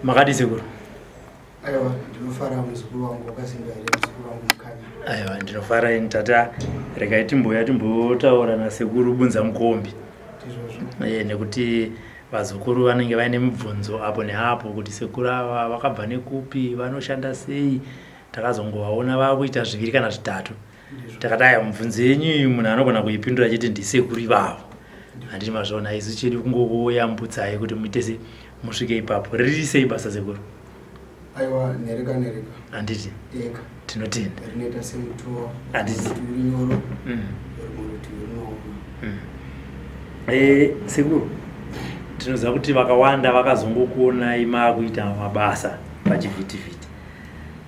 Makadii sekuru? Aiwa, ndinofara muzukuru wangu, wakasimba here muzukuru wangu Mukanya? Aiwa, ndinofara ini tata. Regai timboya timbotaura nasekuru Bunza Mukombi. Ndizvozvo. Eh, nekuti vazukuru vanenge vaine mibvunzo apo neapo kuti sekuru ava vakabva nekupi, vanoshanda sei. Takazongovaona vakuita zviviri kana zvitatu. Takati aya mubvunzo yenyu iyi munhu anogona kuipindura achiti ndisekuru ivavo. Handiti mazviona, isu chedu kungoyambutsai kuti muite se musvike ipapo. Riri sei basa sekuru? Aiwa, nereka nereka. Handiti? Eka. Tinotenda. Rinoita semutowa. Handiti? Ruri nyoro. Rumwe rutivi runooma. Sekuru, tinoziva kuti vakawanda vakazongokuonai maakuita mabasa pachivhitivhiti,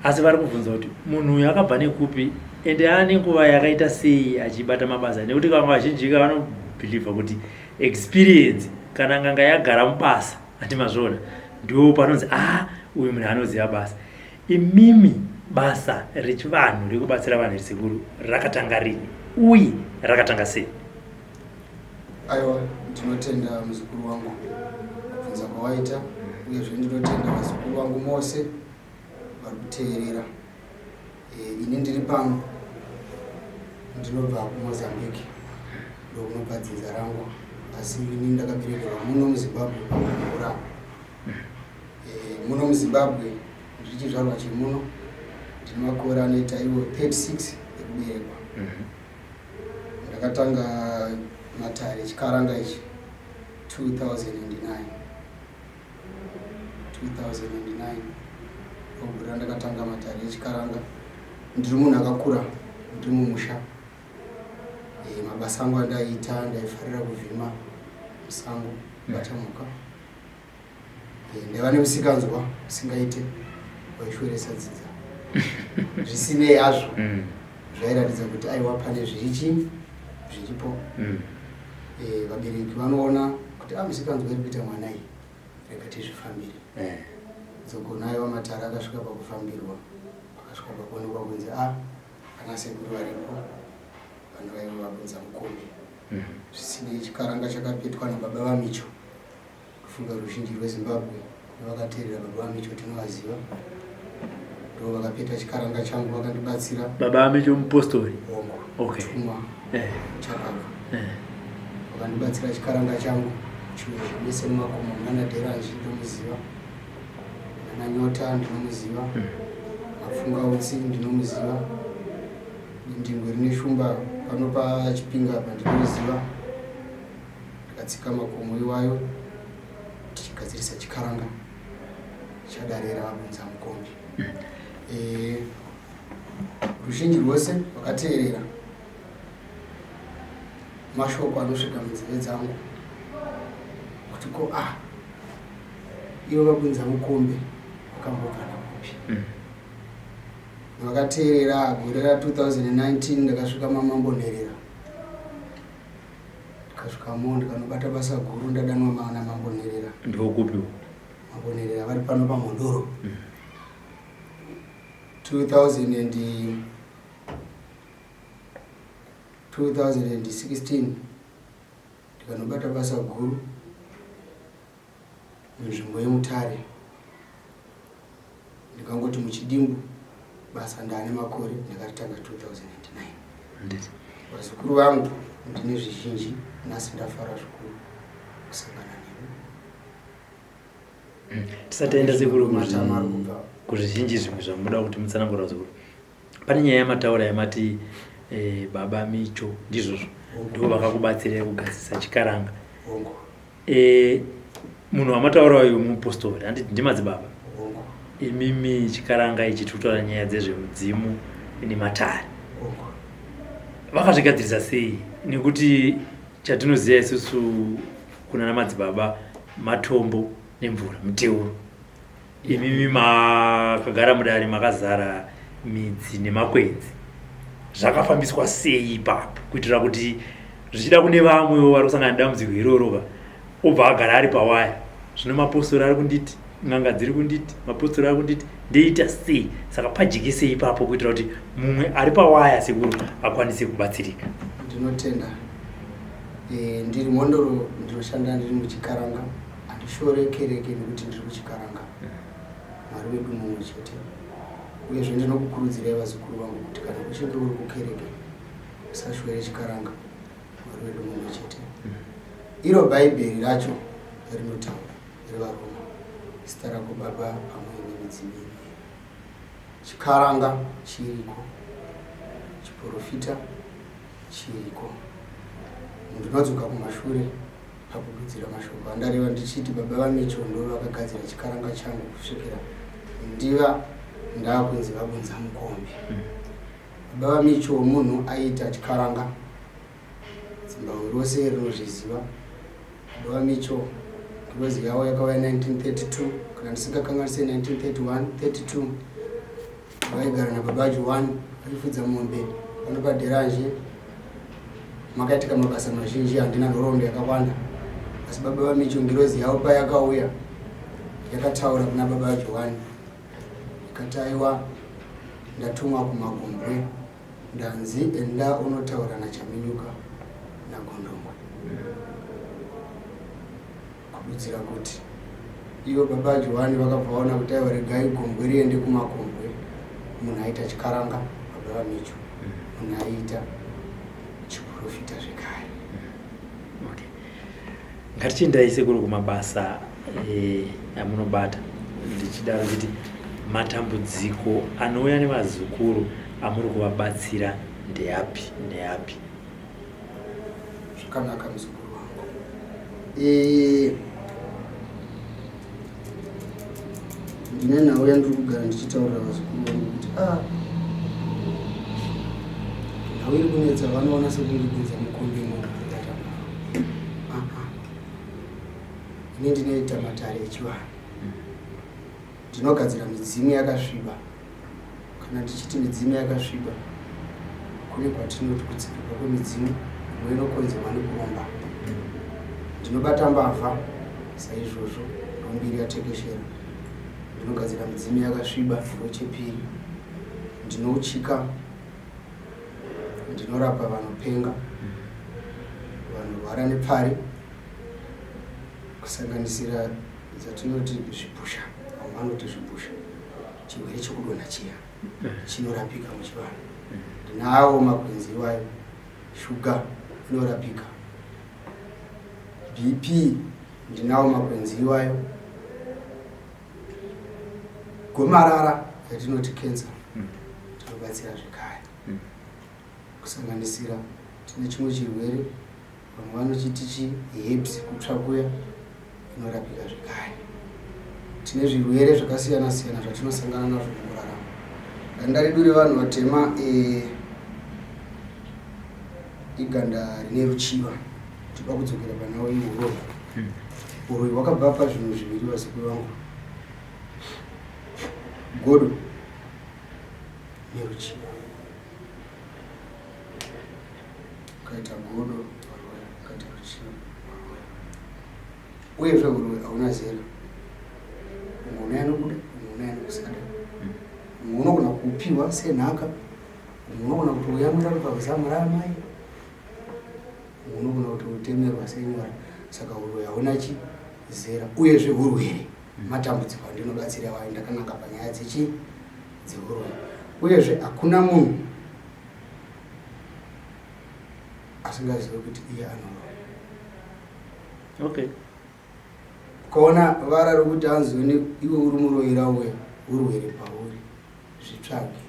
asi vari kubvunza kuti munhu uyu akabva nekupi ende aane nguva yakaita sei achibata mabasa, nekuti vamwe vazhinji vanobhilivha kuti experience kana nganga yagara mubasa, handi mazviona, ndo panonzi a uyu munhu anoziva basa. Imimi basa rechivanhu rekubatsira vanhu sekuru rakatanga rini uye rakatanga sei? Aiwa, ndinotenda muzukuru wangu kubvunza kwawaita, uyezve ndinotenda vazukuru vangu mose vari kuteerera. Ini ndiri pano ndinobva kuMozambique, ndokunobva dzinza rangu, asi ini ndakaberekerwa muno muZimbabwe paMhura. Muno muZimbabwe ndiri chizvarwa chemuno, ndine makore anoita iwo 36 ekuberekwa. Ndakatanga matare echikaranga ichi 2009. 2009 ndogore randakatanga matare echikaranga. Ndiri munhu akakura ndiri mumusha. Mabasa angu andaiita, ndaifarira kuvhima musango, kubata mhuka. Ndaiva nemusikanzwa usingaite, waishoresa dzinza. Zvisinei hazvo, zvairatidza kuti aiwa pane zvirichi zviripo. Vabereki vanoona kuti a musikanzwa iri kuita mwana iyi, rega tizvifambire. Dzogona aiwa matare akasvika pakufambirwa, akasvika pakuonekwa kunzi a ana sekuru varipo vanhu vaiva vaBunza Mukombe. Zvisinei, chikaranga chakapetwa nababa vaMicho, kufunga ruzhinji rweZimbabwe nevakateerera baba vaMicho tinovaziva, ndo vakapeta chikaranga changu, vakandibatsira. Baba vaMicho mupostori? Hongu. Tumwa chakabva. Vakandibatsira chikaranga changu mese mumakomo munana Dheranji ndomuziva, munana Nyota ndinomuziva, Mapfungautsi ndinomuziva, Dindingwe rine shumba pano paChipinga apa ndinomuziva. Ndakatsika makomo iwayo tichigadzirisa chikaranga chadare raVaBunza Mukombe. Ruzhinji rwose rwakateerera mashoko anosvika munzeve dzangu kuti ko a ivo vaBunza Mukombe vakambobva nakupi. Vakateerera gore ra 2019 ndakasvika maMambo Nherera, ndikasvikamo ndikanobata basa guru, ndadanwa naMambo Nherera. Ndokupi? Mambo Nherera vari pano paMhondoro. 2000 and 2016 ndikanobata basa guru munzvimbo yeMutare. Ndikangoti muchidimbu basa ndaane makore ndakaritanga 2009. Vazukuru vangu, ndine zvizhinji, nhasi ndafara zvikuru kusangana nemi. Tisati taenda sekuru Matama ari kubva kuzvizhinji zvimwe zvamunoda kuti mutsanangura vazukuru, pane nyaya yamataura yamati baba Micho ndizvozvo ndo vakakubatsirai kugadzirisa chikaranga. Hongu. Munhu wamataura uyu mupostori, handiti ndimadzibaba? Hongu. Imimi chikaranga ichi tiri kutaura nyaya dzezvemudzimu nematare. Hongu. Vakazvigadzirisa sei? Nekuti chatinoziva isusu kuna namadzibaba matombo nemvura, muteuro. Imimi makagara mudare makazara midzi nemakwenzi, zvakafambiswa sei ipapo kuitira kuti zvichida kune vamwewo vari kusangana nedambudziko iroro ka obva agara ari pawaya, zvino mapostori ari kunditi, n'anga dziri kunditi, mapostori ari kunditi, ndoita sei? Saka pajekesei ipapo kuitira kuti mumwe ari pawaya sekuru akwanise kubatsirika. Ndinotenda. Ndiri mhondoro, ndinoshanda ndiri muchikaranga, handishore kereke nekuti ndiri kuchikaranga. Mwari wedu mumwe chete. Uyezve ndinokukurudzirai vazukuru vangu kuti kana uchinge uri kukereke usashwere chikaranga. Mwari wedu mumwe chete. Iro Bhaibheri racho rinotaura revaRoma zita rako baba pamwe nemidzimu yenyu. Chikaranga chiriko, chiporofita chiriko. Ndinodzoka kumashure pakududzira mashoko andareva ndichiti baba vaMicho ndo vakagadzira chikaranga changu kusvikira ndiva ndakunzi vabunza mukombe. Baba vaMicho munhu aiita chikaranga, Zimbabwe rose rinozviziva. Baba vaMicho ngirozi yavo yakauya 1932 kana ndisingakanganise 1931 32 vaigara nababa Johani vachifudza mombe pano paDheranje. Makaitika mabasa mazhinji, handina nhoroondo yakawanda, asi baba vaMicho ngirozi yavo payakauya yakataura kuna baba Johani ikati aiwa ndatumwa kumagombwe ndanzi enda unotaura naChaminyuka naGondongwe kududzira kuti ivo baba Johani vakabva vaona kuti aiwa regai gombwe riende kumakombwe munhu aita chikaranga baba vaMicho munhu aiita chiprofita zvekare. Okay. Ngatichiendai sekuru kumabasa eh, amunobata ndichidaro kuti matambudziko anouya nevazukuru amuri kuvabatsira ndeapi ndeapi? Zvakanaka muzukuru wangu. Eh, ndine nhau yandiri kugara ndichitaurira vazukuru vangu kuti ah, nhau iri kunetsa vanoona sekunge kunza mukombe munhu ah, ah. Ini ndinoita matare echivanhu, ndinogadzira midzimu yakasviba. Kana tichiti midzimu yakasviba, kune kwatinoti kutsipikwa kwemidzimu imwe inokonzerwa nekuromba. Ndinobata mbavha saizvozvo, ndombiri yatekeshera. Ndinogadzira midzimu yakasviba ndochepiri. Ndinouchika, ndinorapa vanopenga, vanorwara nepfari, kusanganisira dzatinoti zvipusha, vamwe vanoti zvipusha, chirwere chekudonha chiya chinorapika muchivanhu. Ndinawo makwenzi iwayo, shuga inorapika, BP ndinawo makwenzi iwayo, gomarara yatinoti cancer tinobatsira zvekare, kusanganisira tine chimwe chirwere vamwe vanochiti chi herpes, kutsva kuya, inorapika zvekare. Tine zvirwere zvakasiyana siyana zvatinosangana nazvo mukurarama. Ganda redu revanhu vatema eh, iganda rine ruchiva. Toda kudzokera panhau yehuroyi. Huroyi hwakabva pazvinhu zviviri vazukuru vangu, godo neruchiva. Ukaita godo waroya, ukaita ruchiva waroya. Uyezve huroyi hauna zera, umwe unouya nokuda, umwe unouya nokusada, umwe unogona kupiwa senhaka, umwe unogona kuti uyamwira kubva kuzamu raamai, umwe unogona kuti utemerwa senyora. Saka huroyi hauna chi zera. Uyezve hurwere matambudziko andinobatsira wayo ndakananga panyaya dzechi dzehuroyi. Uyezve hakuna munhu asingazive kuti iye anoroya. Okay. Ukaona vara rokuti anzoni iwe uri muroyi rauya, urwere pauri, zvitsvage.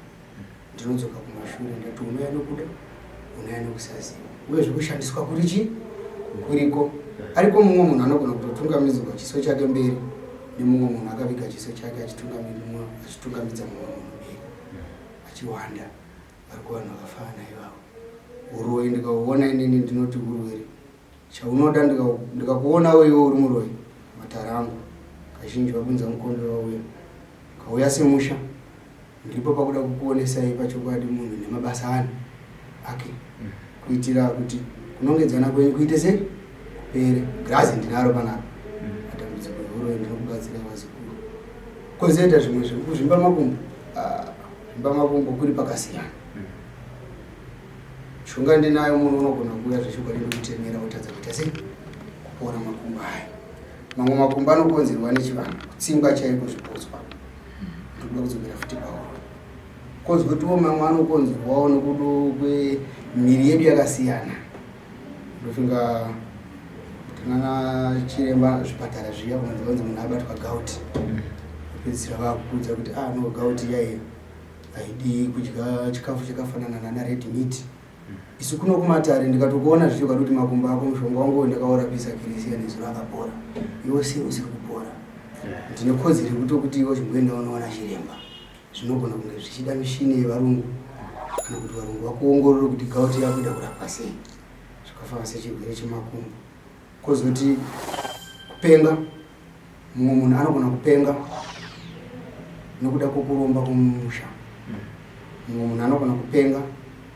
Ndinodzoka kumashure ndati unouya nokuda, unouya nokusaziva. Uyezve kushandiswa kuri chi kuriko. Ariko mumwe munhu anogona kutotungamidzwa chiso chake mberi nemumwe munhu akaviga chiso chake achitungamidza mumwe munhu mberi achiwanda. Variko vanhu vakafanana ivavo. Uroyi ndikauona inini ndinoti urwere. Chaunoda ndikakuonawo iwe uri muroyi, matare angu kazhinji vabunza mukombe vauya. Ukauya semusha ndiripo pakuda kukuonesai pachokwadi munhu nemabasa ani ake kuitira kuti kunongedzana kwenyu kuite sei kupere. Girazi ndinaro panapa, matambudziko ehuroyi ndinokubatsira vazukuru. Kozoita zvimwe zvekuzvimba makumbo, ah, zvimba makumbo kuri pakasiyana. Mishonga ndinayo, munhu unogona kuuya zvechokwadi ndokutemera wotadza kuita sei kupora makumbo aya. Mamwe makumbo anokonzerwa nechivanhu, kutsingwa chaiko zvipotswa. Ndikuda kudzokera futi pauro. Kozotiwo mamwe anokonzerwawo nekudo kwemiri yedu yakasiyana. Ndofunga tinana chiremba zvipatara zviya kunonzi vanzi munhu abatwa gout. Kupedzisira vakuudza kuti ah no gout iya haidi kudya chikafu chakafanana nana red meat. Isu kuno kumatare ndikatokuona zvichokwadi kuti makumbo ako mushonga wangu uyu ndakaurapisa kirisiya nezuro akapora. Iwe sei usiri kupora? Ndine kodzero yekutokuti iwe chimboenda unoona chiremba. Zvinogona kunge zvichida mishini yevarungu kana kuti varungu vakuongorore kuti gauti yako ida kurapwa sei. Zvakafanana sechirwere chemakumbo. Kozoti kupenga, mumwe munhu anogona kupenga nekuda kwokuromba kwomumusha. Mumwe munhu anogona kupenga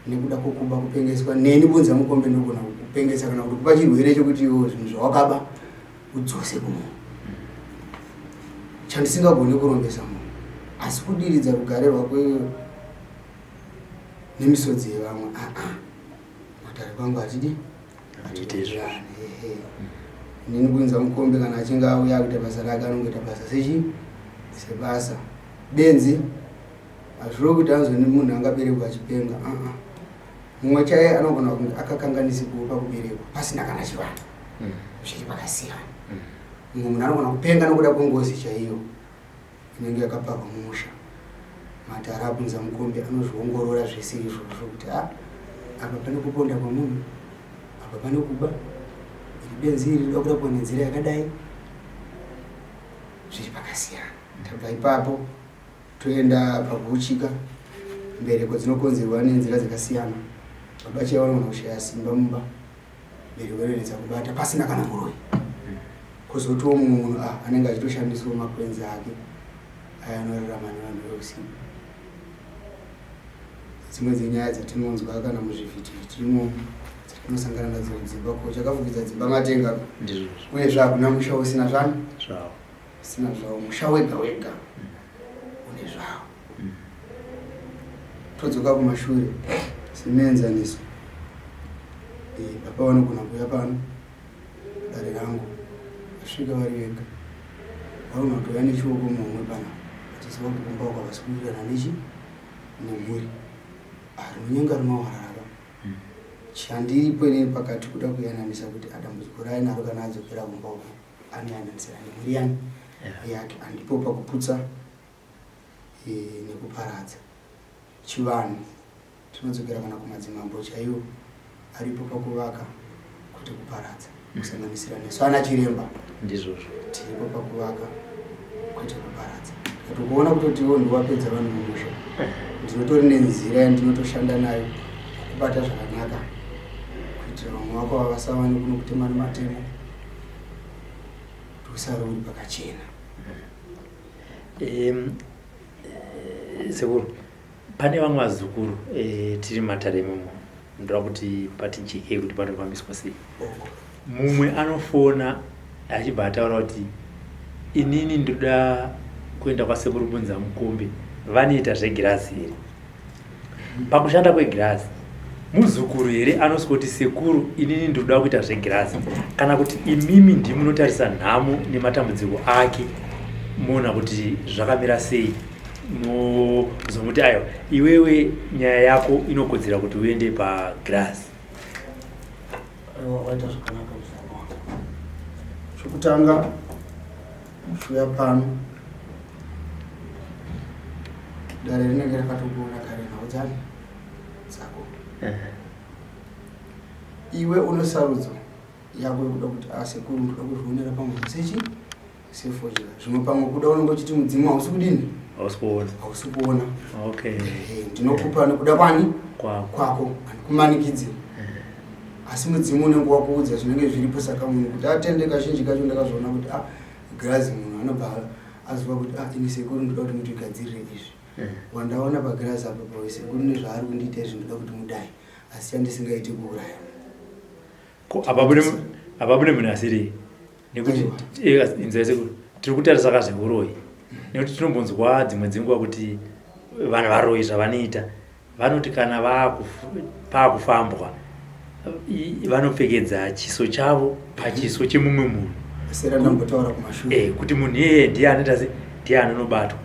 nekuda kwokuba, kupengeswa. Neni bunza mukombe ndogona kukupengesa kana kuti kupa chirwere chekuti iwe zvinhu zvawakaba udzose kumunhu. Chandisingagoni kurombesa munhu, asi kudiridza rugare rwako iwe nemisodzi yevamwe aa matare kwangu hatidi Hazviite izvozvo. Inini kunza mukombe kana achinge auya akuita basa rake anongoita basa sechi sebasa. Benzi hazvirevi kuti anzoni munhu angaberekwa achipenga aa mumwe chaiye anogona kunge akakanganisirwawo pakuberekwa pasina kana chivanhu zviri pakasiyana. Mumwe munhu anogona kupenga nokuda kwengozi chaiyo inenge yakaparwa mumusha. Matare aBunza Mukombe anozviongorora zvese izvozvo kuti a apa pane kuponda kwemunhu, apa pane kuba, iri benzi iri rinoda kurapwa nenzira yakadai, zviri pakasiyana. Tabva ipapo toenda pakuuchika mbereko dzinokonzerwa nenzira dzakasiyana. Baba chaivo vanogona kushaya simba mumba, mbereko inonetsa kubata pasina kana muroyi. Kozotiwo mumwe munhu ah, anenge achitoshandiswa makwenzi ake aya anorarama nevanhu veusiku. Dzimwe dzenyaya dzatinonzwa kana muzvivhitivhiti imomo dzatinosangana nadzo mudzimba ko chakafukidza dzimba matenga uyezve hakuna musha usina zvani usina zvawo musha wega wega une zvawo. Todzoka kumashure semuenzaniso eh, baba vanogona kuuya pano dare rangu vasvika vari vega vaona kutouya nechioko muhomwe pana vachiziva kuti kumba uko havasi kuwirirana nechi nemhuri ah, rinonyenga rinowarara hmm. chandiripo inini pakati kuda kuyananisa kuti adambudziko raainaro kana adzokera kumba uko anoyananisira nemhuri yani yake andipo pakuputsa eh, nekuparadza chivanhu Tinodzokera kana kumadzimambo chaiwo aripo pakuvaka kwete kuparadza kusanganisira nesu ana chiremba. Ndizvozvo. Tiripo pakuvaka kwete kuparadza. Ndikatokuona kutoti iwo ndiwapedza vanhu mumusha. Ndinotori nenzira yandinotoshanda nayo kubata zvakanaka kuitira vamwe vako vavasawane kuno kutema nematemo kuti usare uri pakachena. Sekuru Pane vamwe vazukuru e, tiri mumatare imomo ndoda kuti patijekei kuti panofambiswa sei. Mumwe anofona achibva ataura kuti inini ndoda kuenda kwasekuru Bunza Mukombe vanoita zvegirazi here? Pakushanda kwegirazi muzukuru here anoswoti sekuru inini ndinoda kuita zvegirazi kana kuti imimi ndimunotarisa nhamo nematambudziko ake moona kuti zvakamira sei mozomuti aiwa iwewe nyaya yako inokodzera kuti uende pagirazi aiwa waita zvakanaka muzukuru wangu chokutanga uchiuya pano dare rinenge rakatokuona kare nhau dzani dzako iwe une sarudzo yako yekuda kuti asekuru ah, ndoda kuzvionera pamwe sechi sefodya zvimwe pamwe kuda unenge uchiti mudzimu hausi kudini hausi kuona hausi kuona okay eh, ndinokupa nekuda kwani kwako handikumanikidzi eh. asi mudzimu unenge wakuudza zvinenge zviripo saka munhu kuti atende kazhinji kacho ndakazviona kuti ah girazi munhu anobva aziva kuti ah ini sekuru ndoda kuti mutigadzirire izvi eh. wandaona pagirazi apa pawe sekuru nezvaari kundiita izvi ndoda kuti mudai asi chandisingaiti kuuraya ko apa mune munhu asiri nekuti eh, inzwa sekuru tiri kutarisa ka zvehuroyi nekuti tinombonzwa dzimwe dzenguva kuti vanhu varoyi zvavanoita vanoti kana paakufambwa vanopfekedza chiso chavo pachiso chemumwe munhu eh, kuti munhu iyeye ndiye anoita se ndiye anonobatwa.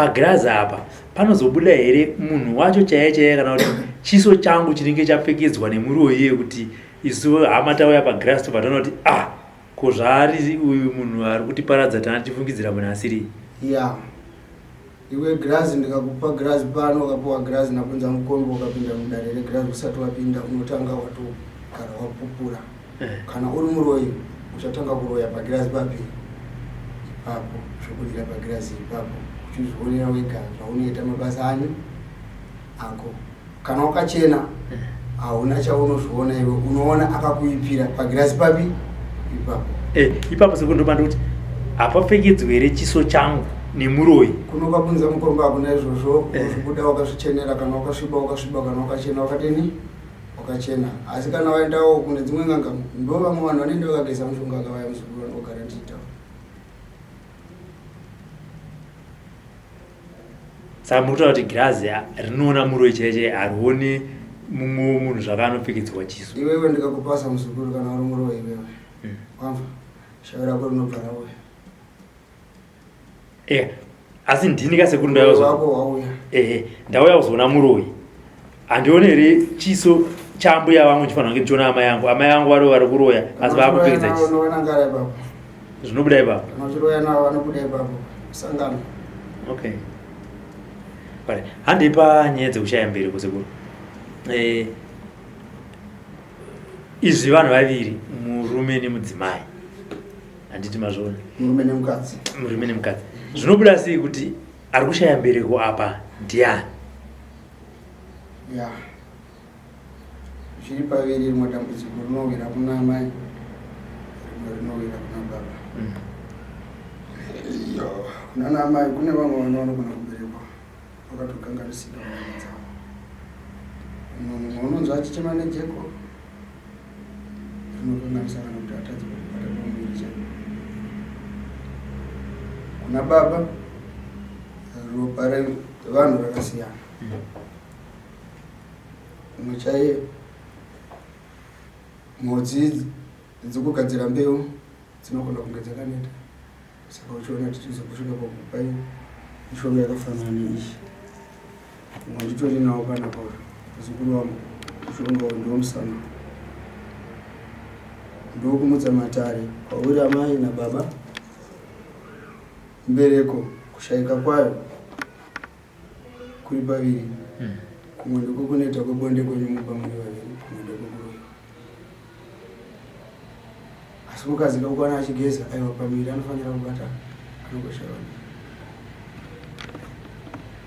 Pagirazi apa panozobuda here munhu wacho chaiye chaiye kana kuti chiso changu chinenge chapfekedzwa nemuroyi iye kuti isu hama tauya pagirazi tobva taona kuti ah ko zvaari uyu munhu ari kutiparadza tanga tichifungidzira munhu asiri ya iwe girazi ndikakupa girazi pano ukapiwa girazi nakunza mukombe ukapinda mudare regirazi usati wapinda unotanga watogara wapupura eh. Kana uri muroyi uchatanga kuroya pagirazi papi ipapo zvokudira pagirazi ipapo uchizvionera wega zvaunoita mabasa ani ako kana wakachena eh. Hauna chaunozviona iwe unoona akakuipira pagirazi papi ipapo eh, ipapo sekundobanda kuti hapapfekedzwe here chiso changu nemuroyi kuno kwapunza mukomba hakuna izvozvo eh. Uzvibuda wakazvichenera kana wakasviba wakasviba kana wakachena wakadini wakachena asi kana waendawo kune dzimwe n'anga ndo vamwe vanhu vanenge vakageza mushonga akavaya muzukuru vanogara ndichitaura Saka muri kutaura kuti girazi rinoona muroyi chaiye chaiye harioni mumwe womunhu zvakaanopfekedzwa chiso. Iwewe ndikakupasa muzukuru kana uri muroyi iwewe hmm. Wamva shavi rako rinobva rauya e asi ndini kasekuru ndauya ehe ndauya kuzoona muroyi handione here chiso chambuya vangu chifanira kunge ndichiona amai yangu amai vangu vari vari kuroya asi vaakupfekedza chiso zvinobuda ipapo okay handei panyaya dzekushaya mbereko sekuru eh, izvi vanhu vaviri murume nemudzimai handiti mazviona murume nemukadzi murume nemukadzi zvinobuda sei kuti ari kushaya mbereko apa ndiani ya zviri paviri rimwe dambudziko rinowira kuna amai rimwe rinowira kuna baba mm. Kuna namai kune vamwe vana vanogona kuberekwa vakatokanganisika munyama dzavo mumwe mumwe unonzwa achichema nejeko rinokanganisa kana kuti atadzi kubata pamuviri chaipo kuna baba ropa revanhu rakasiyana mumwe chaiye mhodzi dzekugadzira mbeu dzinogona kunge dzakaneta saka uchiona tichizokusvika pakupai mishonga yakafanana neiyi umwe nditori nawo panapa muzukuru wangu mushonga uyu ndewemusana ndokumutsa matare kwauri amai nababa mbereko kushaika kwayo kuri paviri hmm. Kumwe ndiko kunoita kwebonde kwenyu mumba muri vaviri kumwe ndiko kuroyi asi mukadzi kakukwana achigeza aiwa pamiri anofanira kubata anongoshayiwa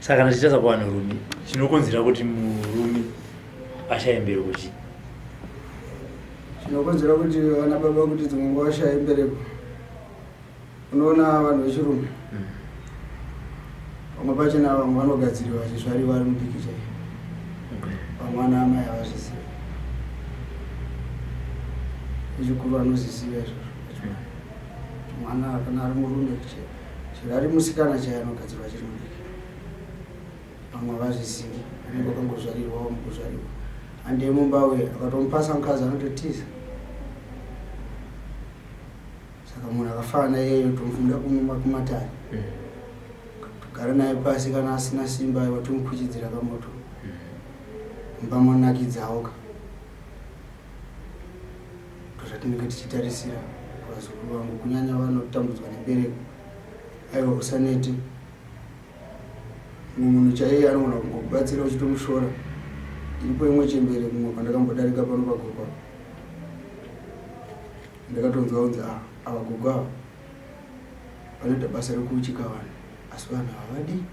Saka kana tichitasa kuvanhurume chinokonzera kuti murume ashaye mbereko chii? Chinokonzera kuti vana baba kuti dzimwe nguva vashaye mbereko unoona vanhu vechirume hmm. Vamwe pachona vamwe vanogadziriwa vachizvariwa ari mudiki chaiyo vamwe ana amai havazvizivi vechikuru vanozviziva izvozvo mwana kana ari murume chero ari musikana chaiyo anogadzirwa achiri mudiki vamwe havazvizivi vanenge vakangozvarirwa vamukuzvariwa handei mumba uye akatomupasa mukadzi anototiza Saka munhu akafanana iyeyo tomuda kumuma kumatare mm. Togara naye pasi kana asina simba aiwa tomukuchidzira kamoto mm. Mumba monakidzawo ka ndozvatinenge tichitarisira vazukuru vangu kunyanya vanotambudzwa nembereko aiwa usanete mumwe munhu chaiye anogona kungokubatsira uchitomushora iripo imwe chembere kumwe kwandakambodarika pano pagogo Ndakatonzwa kunzi ah, ava gogo ava vanoita basa rekuuchika vanhu asi vanhu havadi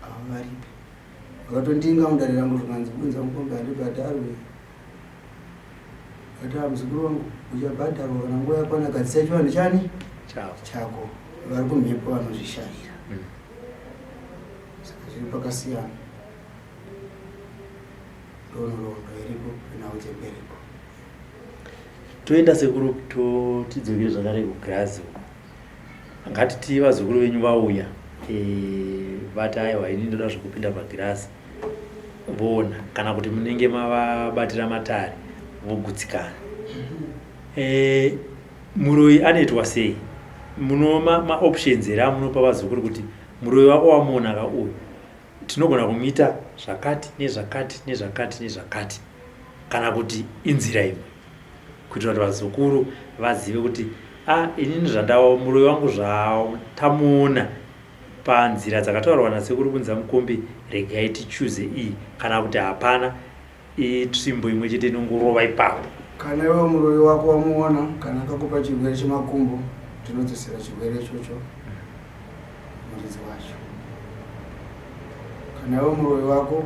havavaripi. Vakatondinga mudare rangu zvikanzi bunza mukombe handibhadharwe. Vakati ah, muzukuru wangu uchabhadharwa kana nguva yakwana gadzisa chivanhu chani chako. Vari kumhepo vanozvishavira. Mm. Saka zviri pakasiyana. Ndonhoroondo iripo nhau dzembereko. Toenda sekuru tidzokere zvakare kugirazi uko. Ngatiti vazukuru venyu vauya e, vati aiwa ini ndoda zvekupinda pagirazi voona kana kuti munenge mavabatira matare vogutsikana. E, muroyi anoitwa sei? Muno maoptions ma here amunopa vazukuru kuti Muroyi wako wamuona ka uyu, tinogona kumuita zvakati nezvakati nezvakati nezvakati, kana kuti inzira imwe, kuitira kuti vazukuru vazive kuti a ah, inini zvandawa muroyi wangu zvatamuona panzira dzakataurwa nasekuru Bunzamukombe, regai tichuze iyi, kana kuti hapana itsvimbo imwe chete inongorova ipapo. Kana iwe muroyi wako wamuona, kana akakupa chirwere chemakumbo, tinodzosera chirwere ichocho muridzi wacho. Kana iwe muroyi wako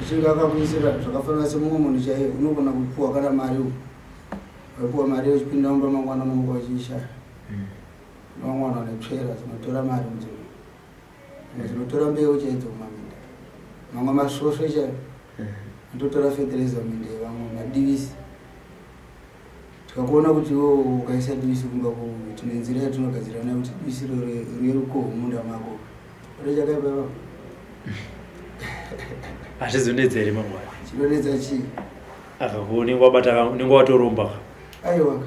achinge akakuisira zvakafanana semumwe munhu chaiye, unogona kupuwa kana mari, waipuwa mari uchipinda mumba mangwana unomuka uchiishaya. Vamwe vanhu vane tsvera dzinotora mari mudzimba, dzimwe dzinotora mbeu chaidzo mumaminda, mamwe masvosve chaivo anototora fertilizer muminda yevamwe, madivisi. Tikakuona kuti iwe ukaisa divisi kumba ko, tine nzira yatinogadzira nayo kuti divisi iroro riye rukohwo munda mako. Ore chakaipa ipapo. Hazvizonetsa here mangwana? Chinonetsa chii? Akakuonekwa wabata, unenge watoromba ka. Aiwa.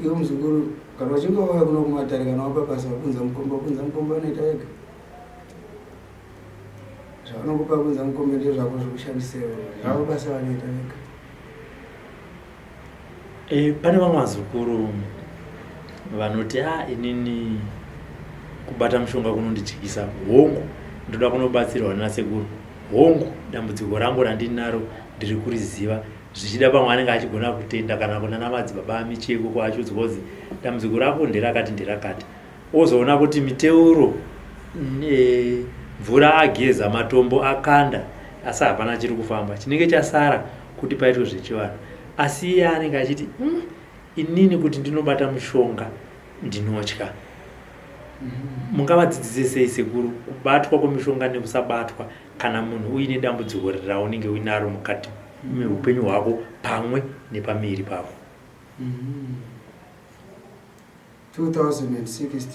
Iwe muzukuru, kana uchinge wauya kuno kumatare, kana wapa basa kunza mukombe, kunza mukombe unoita wega. Zvavanokupa kunza mukombe ndezvako zvekushandisa iwewe. Zvavo basa vanoita vega. Pane vamwe vazukuru vanoti a ah, inini kubata mushonga kunondityisa, hongu ndoda kunobatsirwa nasekuru, hongu dambudziko rangu randinaro ndiri kuriziva, zvichida pamwe anenge achigona kutenda kana kuna namadzibaba amicheko kwacho kunzi dambudziko rako nderakati nderakati, ozoona kuti miteuro, mvura ageza, matombo akanda, asi hapana chiri kufamba, chinenge chasara kuti paitwe zvechivanhu. Asi iye anenge achiti, inini kuti ndinobata mushonga ndinotya. Mungavadzidzise sei sekuru kubatwa kwemishonga nekusabatwa kana munhu uine dambudziko raunenge uinaro mukati meupenyu hwako pamwe nepamiri pako? 2016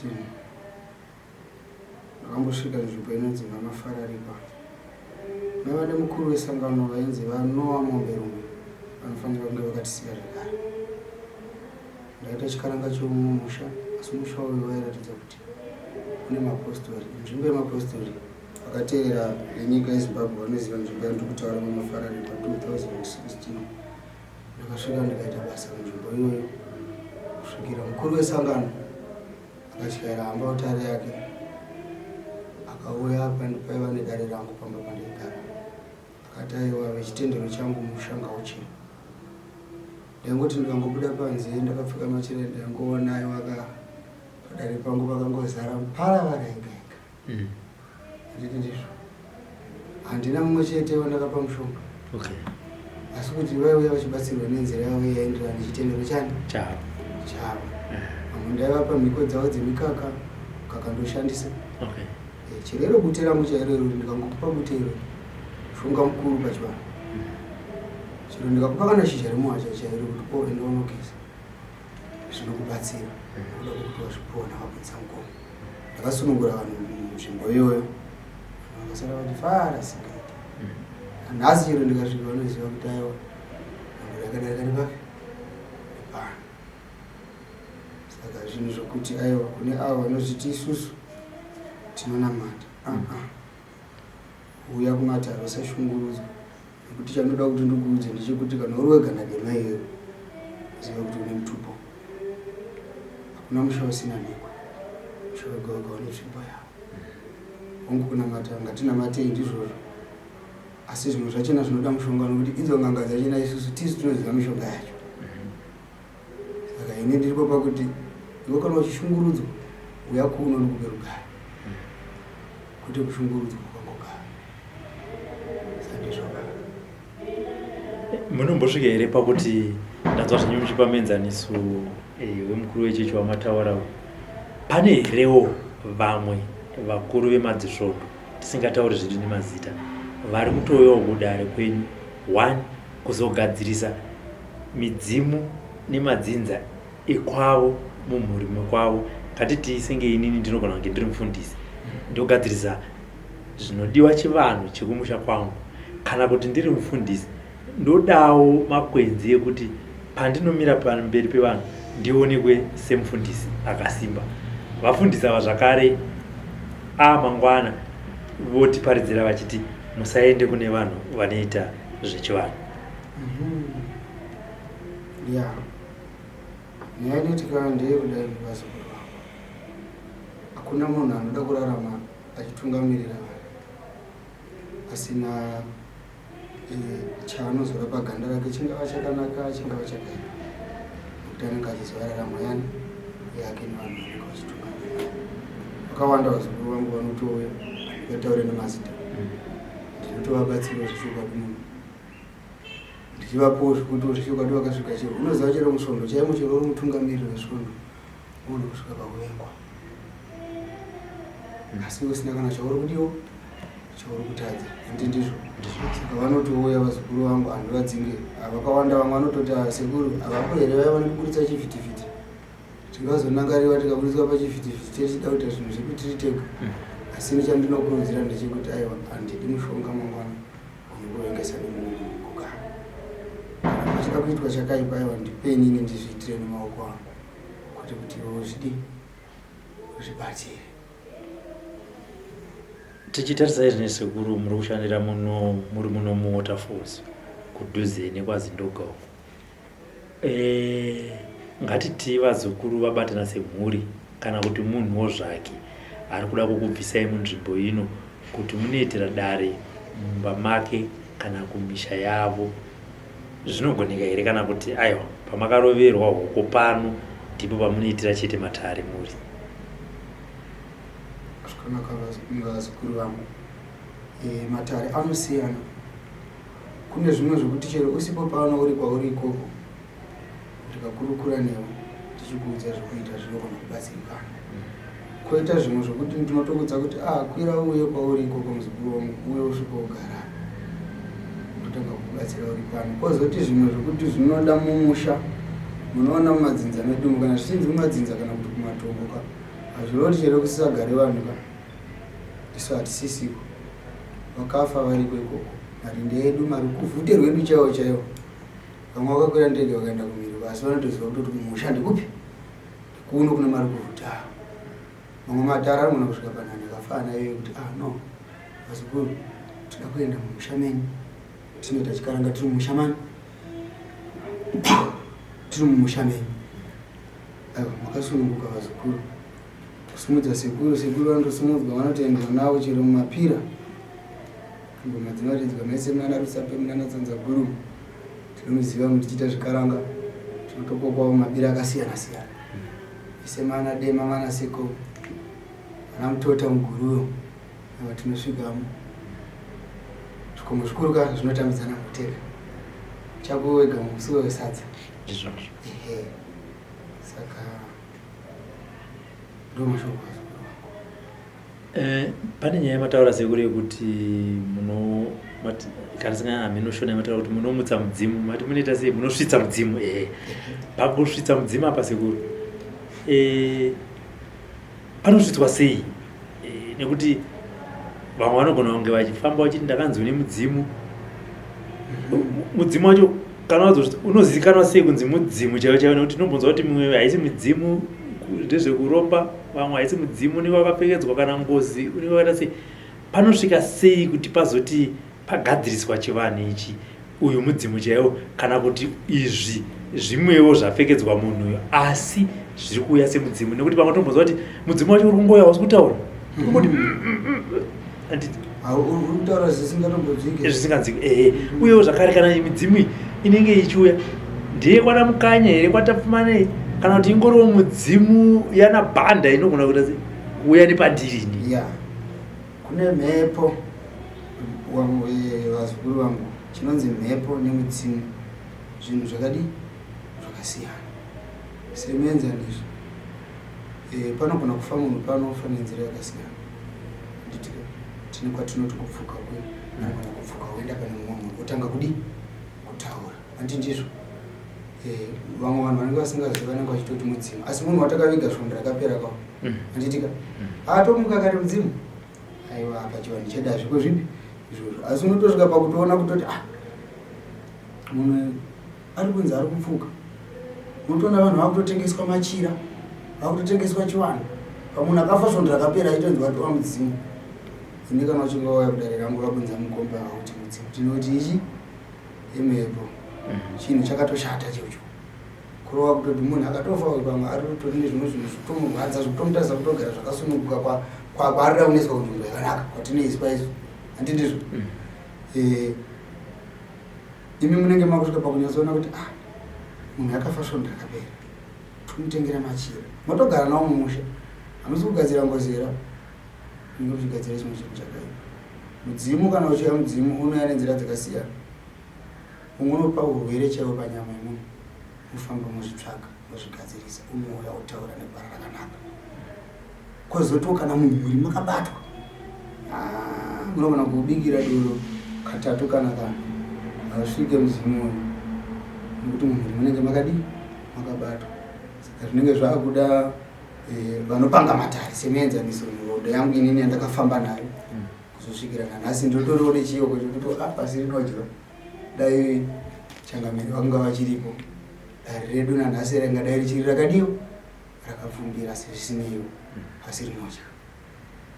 ndakambosvika nzvimbo inonzi Mamafararikwa. Maiva nemukuru wesangano vainzi vaNoah Momberume, vanofanira kunge vakatisiya zvekare. Ndaita chikaranga cheumwe musha, asi musha uyu wairatidza kuti une mapostori, nzvimbo yemapostori. Vakateerera venyika yeZimbabwe vanoziva nzvimbo yandiri kutaura, Mamafararikwa. 2016 ndakasvika ndikaita basa munzvimbo iyoyo kusvikira mukuru wesangano akatyaira hamba utare yake akauya paiva nedare rangu pamba pandaigara, akati, "Aiwa, vechitendero changu, musha ngauchena." Ndaingoti ndikangobuda panze ndakapfeka machira, ndaingoona aiwa ka padare pangu pakangozara muparavara yega yega. Handiti ndizvo, handina mumwe chete wandakapa mushonga, asi kuti vaiuya vachibatsirwa nenzira yavo yaienderana nechitendero chani chavo. Chavo. Vamwe ndaivapa mhiko dzavo dzemikaka, mukaka ndoshandisa. Chirero bute rangu chairo iro, ndikangokupa bute iro, mushonga mukuru pachivanhu. Chero ndikakupa kana shizha remuhacha chairo kuti o enda unogeza, zvinokubatsira nekuda kwekuti wazvipiwa navabudisa mukomo. Ndakasunungura vanhu munzvimbo iyoyo, vanhu vakasara vachifara singaiti. Nhasi chero ndikasvika vanoziva kuti aiwa, nhambo yakadarika nepapi nepano. Saka zvinhu zvokuti aiwa kune avo vanozviti isusu tinonamata, aa uya kumatare usashungurudzwa, nekuti chandoda kuti ndikuudze ndechekuti kana uri weganda dema iyoyo, ziva kuti une mutupo. Hakuna musha usina nhekwe, musha wega wega une tsvimbo yawo. Hongu, kunamata ngatinamatei, ndizvozvo, asi zvimwe zvachona zvinoda mushonga, nokuti idzo n'anga dzachona isusu tisu tinoziva mishonga yacho. Saka ini ndiripo pakuti iwe kana uchishungurudzwa, uya kuno ndikupe rugare, kwete kushungurudzwa kwangogara. Sandizvo. Munombosvika here pakuti, ndanzwa zvenyu muchipa muenzaniso wemukuru wechechi wamataura, pane herewo vamwe vakuru vemadzisvondo, tisingatauri zvedu nemazita, vari kutouyawo kudare kwenyu one kuzogadzirisa midzimu nemadzinza ekwavo mumhuri mekwavo? Ngatiti senge inini ndinogona kunge ndiri mufundisi, ndogadzirisa zvinodiwa chivanhu chekumusha kwangu, kana kuti ndiri mufundisi ndodawo makwenzi ekuti pandinomira pamberi pevanhu ndionekwe semufundisi akasimba. Vafundisi ava zvakare Amangwana votiparidzira vachiti musaende kune vanhu vanoita zvechivanhu. Ya, nyaya inoitika ndeyekudai, vazukuru vangu. Hakuna munhu anoda kurarama achitungamirira vanhu asina chaanozora paganda rake, chingava chakanaka, chingava chakaipa, nekuti anenge achiziva raramo yani yake nevanhu vanenge vachitungamirira. Vakawanda vazukuru vangu vanotouya, handingataure nemazita, ndinotovabatsira zvechokwadi muno, ndichivapowo zvekuti zvechokwadi vakasvika chero, unoziva, chero musvondo chaimo, chero uri mutungamiriri wesvondo, unogona kusvika pakuvengwa, asi usina kana chauri kudiwo, chauri kutadza, handi ndizvo? Saka vanotouya vazukuru vangu, handivadzinge. Vakawanda vamwe vanototi, "Ah, sekuru, havapo here vaya vanotiburitsa chivhitivhiti? Tingazonangariwa tikaburitswa pachivhitivhiti tichida kuita zvinhu zvedu tiri tega." Asi chandinokurudzira ndechekuti aiwa, handidi mushonga mangwana unokuvengesa nemumwe munhu kugara. Kana pachida kuitwa chakaipa, aiwa, ndipeni ini ndizviitire nemaoko angu, kwete kuti iwe uzvidi uzvibatsire. Tichitarisa izvi nesekuru, muri kushandira muno, muri muno muWaterfalls, kudhuze nekwaZindoga uko. Ngatiti vazukuru vabatana semhuri, kana kuti munhuwo zvake ari kuda kukubvisai munzvimbo ino kuti munoitira dare mumba make kana kumisha yavo, zvinogoneka here, kana kuti aiwa, pamakaroverwa hoko pano ndipo pamunoitira chete matare muri? Zvakanaka, vazukuru vangu. Matare anosiyana. Kune zvimwe zvekuti chero usipo pano, uri kwauri ikoko, ndikakurukura newe ndichikuudza zvekuita, zvinogona kubatsirikana. Koita zvimwe zvokuti ndinotokudza kuti a kwira uuye kwauri ikoko, muzukuru wangu, uye usvike ugara, ndotanga kukubatsira uri pano. Kwozoti zvimwe zvokuti zvinoda mumusha. Munoona, mumadzinza medu umu, kana zvichinzi mumadzinza kana kuti kumatongo ka, hazviroti chero kusisagare vanhu ka, isu hatisisiko. Vakafa variko ikoko, marinde edu, marukuvhute rwedu chaiwo chaiwo. Vamwe vakakwira ndege vakaenda kumhiri, asi vanotoziva kutoti kumusha ndikupi, kuno kune marukuvhute avo. Mamwe matara anogona kusvika panhano yakafanana iyoyo kuti, "Ah no, vazukuru, tinoda kuenda mumusha menyu, tinoita chikaranga tiri mumusha mani, tiri mumusha menyu." Aiwa, makasununguka vazukuru kusimudza sekuru. Sekuru vanotosimudzwa, vanotoendwa navo chero mumapira, ngoma dzinoridzwa mese munana Rusape, munana Tsanzaguru, tinomuziva tichiita zvikaranga, tinotokokwawo mumabira akasiyana siyana ese, mana Dema, mana Seko, mana Mutota, muguruyo. Aiwa, tinosvikamo. Zvikomo zvikuru ka zvinotambidzana muteka chako wega musuwo wesadza. Ndizvozvo. Ehe, saka ndo mashoko, vazukuru vangu. Pane nyaya yamataura sekuru yekuti muno kana singa haminoshona, yamataura kuti munomutsa mudzimu, mati munoita sei, munosvitsa mudzimu. Ehe, pakusvitsa mudzimu apa sekuru, panosvitswa sei? Nekuti vamwe vanogona kunge vachifamba vachiti ndakanzi une mudzimu. Mudzimu wacho kana wazosvitsa unozivikanwa sei kunzi mudzimu chaiwo chaiwo? Nekuti tinombonzwa kuti mumwe haisi midzimu, ndezvekuromba, vamwe haisi mudzimu, unenge wakapfekedzwa kana ngozi, unenge wakaita sei. Panosvika sei kuti pazoti pagadziriswa chivanhu ichi, uyu mudzimu chaiwo, kana kuti izvi zvimwewo zvapfekedzwa munhu uyu asi zviri kuuya semudzimu? Nekuti pamwe tombonzwa kuti mudzimu wacho uri kungoya, hausi kutaura, ungoti handiti? Uri kutaura zvisingatombodzwike. Zvisinganzwiki, ehe. Uyewo zvakare, kana midzimu iyi inenge ichiuya, ndeye kwana Mukanya here, kwaTapfumanei, kana kuti ingoriwo mudzimu yana Bhanda inogona kuita sei, kuuya nepandirini? Ya, kune mhepo, vazukuru vangu. Chinonzi mhepo nemudzimu zvinhu zvakadi zvakasiyana. Semuenzaniso, panogona kufa munhu, panofa nenzira yakasiyana, handiti? Tine kwatinoti kupfuka kwe anogona kupfuka woenda pane mumwe munhu, otanga kudi kutaura, handi ndizvo? Vamwe vanhu vanenge vasingazivi vanenge vachitoti mudzimu, asi munhu watakaviga svondo rakapera kao, handitika? Atomuka akati mudzimu. Aiwa, pachivanhu chedu hazviko zvipi izvozvo, asi unotosvika pakutoona kutoti, ah, munhu ari kunzi ari kupfuka. Unotoona vanhu vakutotengeswa machira, vakutotengeswa chivanhu. Pamunhu akafa svondo rakapera achitonzi watova mudzimu. Ini kana uchinge wauya kudare rangu vabunza mukombe hauti mudzimu. Tinoti ichi imhepo. Chinhu chakatoshata cheucho. Kurova kutoti munhu akatofa uyu pamwe ari kutori nezvimwe zvinhu zvikutomurwadza zvikutomutadzisa kutogara zvakasununguka kwaarida kunoiswa kunzvimbo yakanaka kwatinoiswa isu. Handi ndizvo? Imi munenge makusvika pakunyatsoona kuti ah munhu akafa svondo rakapera. Tomutengera machira. Motogara nawo mumusha. Hamusi kugadzira ngozi here? Munenge muchigadzira chimwe chinhu chakaipa. Mudzimu kana uchiuya mudzimu unouya nenzira dzakasiyana. Umwe unopa urwere chaiwo panyama yemunhu. Mofamba mozvitsvaga mozvigadzirisa unouya otaura negwara rakanaka. Kozotiwo kana mumhuri makabatwa. Ah, munogona kubikira doro katatu kana kana. Hausvike mudzimu uyu. Nekuti mumhuri munenge makadii? Makabatwa. Saka zvinenge zvakuda vanopanga matare semuenzaniso nhoroondo yangu inini yandakafamba nayo kuzosvikira nanhasi ndotoriwo nechiyoko chekuti ah, pasi rinodya dai changamire vanga vachiripo dare redu nanhasi ringadai richiri rakadiwo rakapfumbira sezvisineiwo pasi rinodya.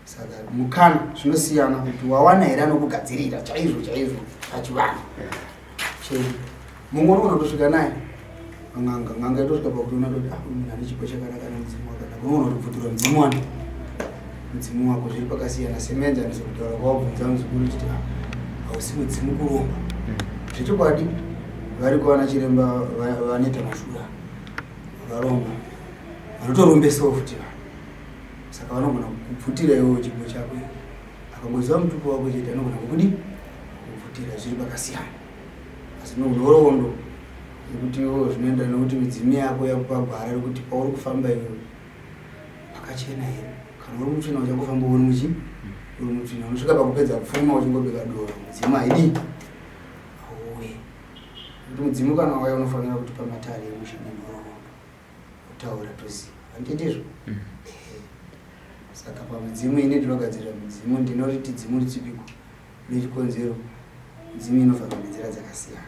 Saka mukana zvinosiyana kuti wawana here anokugadzirira chaizvo chaizvo pachivanhu chedu. Mumwe unogona kutosvika naye n'anga, n'anga yotosvika pakutoona toti ah, uyu munhu ane chipo chakanaka nemudzimu wakanaka, unogona kutobvutirwa mudzimu wani mudzimu wako. Zviri pakasiyana. Semuenzaniso kutaura kwawabvunza muzukuru uchiti ah, hausi mudzimu kuromba. Zvechokwadi variko vana chiremba vanoita mashura vakaromba vanotorombesawo futi vanhu. Saka vanogona kukubvutira iwewe chipo chako. Akangoziva mutupo wako chete anogona kukudi kukubvutira. Zviri pakasiyana. Asi nhoroondo yekuti iwewe zvinoenderana nekuti midzimu yako yakupa gwara rekuti pauri kufamba iwewe pakachena here. Kana uri mutsvina uchangofamba uri muchi uri mutsvina unosvika pakupedza pfuma uchingobika doro. Midzimu haidii hauye. Nekuti mudzimu kana wauya unofanira kuti pamatare emusha nenhoroondo kutaura toziva. Handiti ndizvo? Saka pamidzimu ini ndinogadzirira midzimu, ndinoriti dzimu ritsipiko nechikonzero midzimu inofamba nenzira dzakasiyana.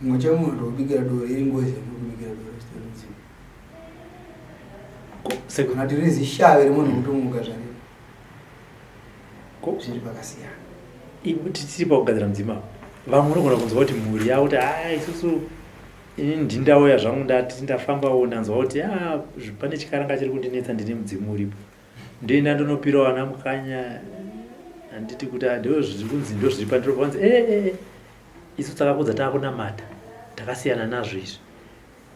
Mumwe chemunhu ndokubikira doro iri ngozi yamuri kubikira doro zvitori mudzimu. Kana kuti riri zishave remunhu kutomuka zvariri. Zviri pakasiyana. Tiri pakugadzira mudzimu apa. Vamwe unogona kunzwa kuti mhuri yavo kuti haa isusu ini ndindauya zvangu ndati ndafambawo ndanzwa kuti ah, pane chikaranga chiri kundinetsa ndine mudzimu uripo ndoenda ndonopirawo ana mukanya handiti kuti ah, ndo zviri kunzi ndo zviri pandiro panzi eh, eh, eh. Isu takakudza takunamata takasiyana nazvo izvi